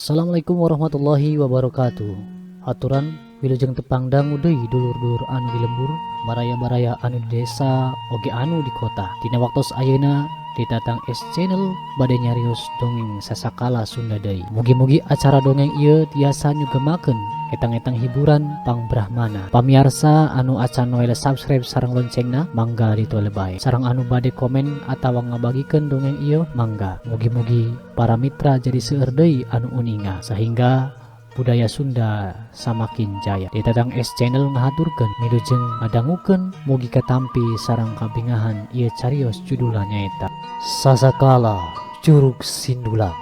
Assalamualaikum warahmatullahi wabarakatuh. Aturan wilujeng tepang dangu deui dulur-dulur anu di lembur, baraya-baraya anu di desa, oge anu di kota. Dina waktos ayeuna di Tatang S Channel bade nyarios dongeng sasakala Sunda deui. Mugi-mugi acara dongeng ieu tiasa nyugemakeun etang-etang hiburan pangbrahmana. Pamiarsa anu acan noel subscribe sareng loncengna, mangga ditoele bae. Sareng anu bade komen atawa ngabagikeun dongeng ieu, mangga. Mugi-mugi para mitra jadi seueur deui anu uninga sehingga budaya Sunda samakin jaya. Di Tatang S Channel ngahaturkeun wilujeng ngadangukeun, mugi katampi sareng kabingahan ieu carios, judulna nyaeta Sasakala Curug Sindulang.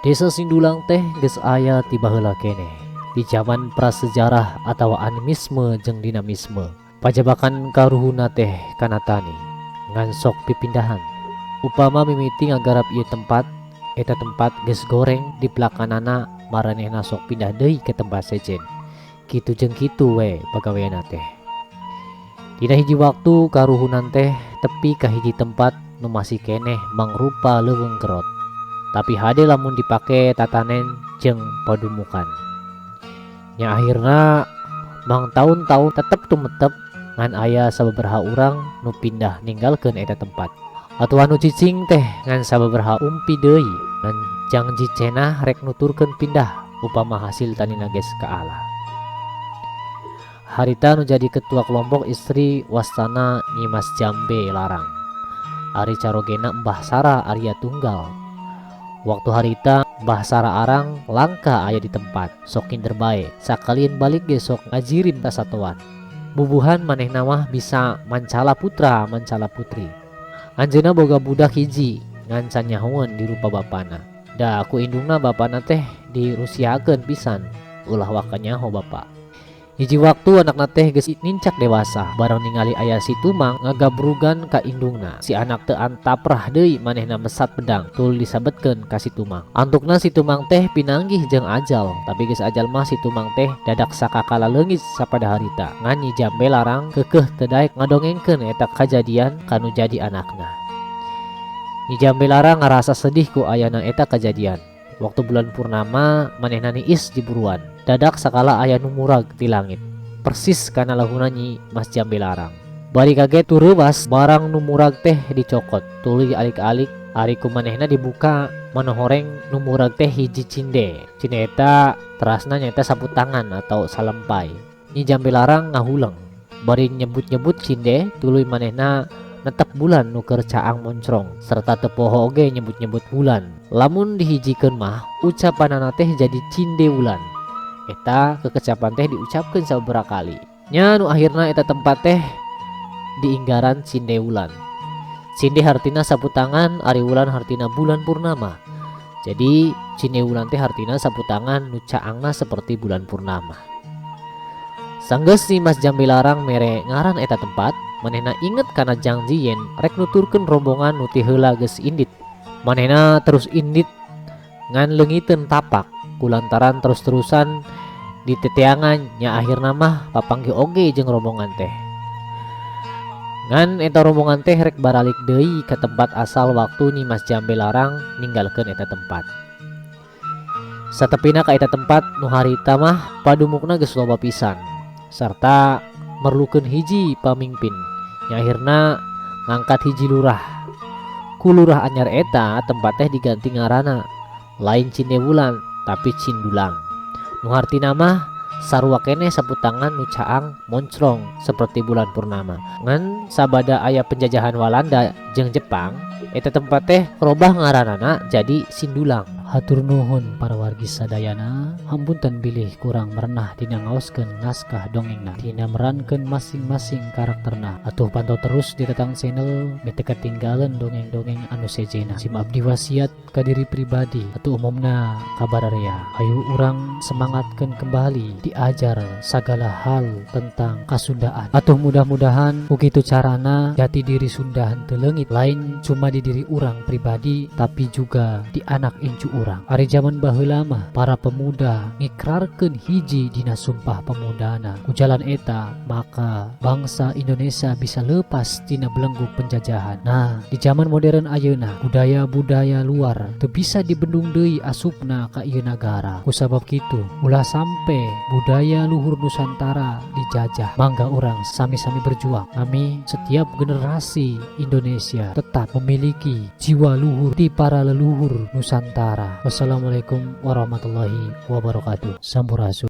Desa Sindulang teh geus aya ti baheula keneh di zaman prasejarah atau animisme jeung dinamisme. Pajabakan karuhunna teh kana tani ngan sok pipindahan. Upama mimiti ngagarap ieu tempat, eta tempat geus goreng di pelakanana, maranehna sok pindah deui ke tempat sejen. Kitu jeung kitu we pagaweanna teh. Dina hiji waktu karuhunan teh tepi ka hiji tempat nu masih keneh mangrupa leuweung kerot. Tapi hade lamun dipake tatanen jeung padumukan. Nya akhirna mangtaun-taun tetep tumetep, ngan aya sababaraha urang nu pindah ninggalkeun eta tempat. Atuh anu cicing teh ngan sababaraha umpi deui, ngan jangji cenah rek nuturkeun pindah upama hasil tanina geus kaala. Harita nu jadi ketua kelompok istri wastana Nyimas Jambe Larang. Ari carogena Mbah Sara Arya Tunggal. Waktu harita Mbah Sara Arang langka aya di tempat, sok kinder bae, sakalian balik ge sok ngajirim tasatoan. Bubuhan manehna mah bisa mancala putra mancala putri. Anjeunna boga budak hiji ngan can nyahoeun di rupa bapana. Da ku indungna bapana teh dirusiakeun pisan ulah waka nyaho bapa. Hiji waktu anakna teh geus nincak dewasa, barang ningali aya si Tumang ngagabrugan ka indungna. Si anak teu antaprah deui, manehna mesat pedang tuluy disabetkeun ka si Tumang. Antukna si Tumang teh pinanggih jeung ajal, tapi geus ajal mah si Tumang teh dadak sakakala leungit sapada harita. Ngan Nyi Jambe Larang keukeuh teu daek ngadongengkeun eta kajadian ka nu jadi anakna. Nyi Jambe Larang ngarasa sedih ku ayana eta kajadian. Waktu bulan purnama manehna niis di buruan. Dadak sakala aya nu murag ti langit. Persis kana lahuna Nyi Mas Jambe Larang. Bari kaget tureuwas, barang nu murag teh dicokot. Tuluy alik-alik ari ku manehna dibuka, manohoreng nu murag teh hiji cinde. Cinde eta terasna nyaeta sapu tangan atau salempai. Nyi Jambe Larang ngahuleng. Bari nyebut-nyebut cinde, tuluy manehna netep bulan nu keur caang moncrong serta teu poho oge nyebut-nyebut bulan. Lamun dihijikeun mah ucapanana teh jadi cinde wulan. Eta kekecapan teh diucapkeun sababaraha kali. Nya nu akhirna eta tempat teh diinggaran Cinde Wulan. Cinde hartina sapu tangan, ari wulan hartina bulan purnama. Jadi Cinde Wulan teh hartina sapu tangan nu caangna seperti bulan purnama. Sanggeus si Mas Jambe Larang mere ngaran eta tempat, manehna inget kana jangji yen rek nuturkeun rombongan nu ti heula geus indit. Manehna terus indit ngan leungiteun tapak kulantaran terus-terusan diteteangan, nya akhirna mah papanggih oge jeung rombongan teh. Ngan eta rombongan teh rek baralik deui ka tempat asal waktu Nyi Mas Jambe Larang ninggalkeun eta tempat. Satepina ka eta tempat nu harita mah padumukna geus loba pisan sarta merlukeun hiji pamingpin. Nya akhirna ngangkat hiji lurah. Ku lurah anyar eta tempat teh diganti ngaranna, lain Cinde Wulan tapi Cindulang. Nu hartina mah sarua keneh, sapu tangan nu caang moncrong seperti bulan purnama. Ngan sabada aya penjajahan Walanda jeung Jepang, eta tempat teh robah ngaranana jadi Sindulang. Hatur nuhun para wargi sadayana, hapunten bilih kurang merenah dina ngaoskeun naskah dongengna, dina merankeun masing-masing karakterna. Atuh pantau terus di Tatang Channel meh teu ketinggalan dongeng-dongeng anu sejena. Sim abdi wasiat ka diri pribadi atau umumna ka bararea, ayo urang semangatkeun kembali diajar segala hal tentang kasundaan. Atuh mudah-mudahan begitu carana jati diri Sunda henteu leungit, lain cuma di diri urang pribadi tapi juga di anak incu. urang. Ari jaman baheula mah para pemuda ngikrarkeun hiji dina Sumpah Pemudana. Ku jalan eta maka bangsa Indonesia bisa lepas tina belenggu penjajahan. Nah, di zaman modern ayeuna budaya-budaya luar teu bisa dibendung deui asupna ka ieu nagara. Kusabab kitu ulah sampe budaya luhur Nusantara dijajah. Mangga urang sami-sami berjuang. Kami setiap generasi Indonesia tetap memiliki jiwa luhur di para leluhur Nusantara. Wassalamualaikum warahmatullahi wabarakatuh. Sampurasun.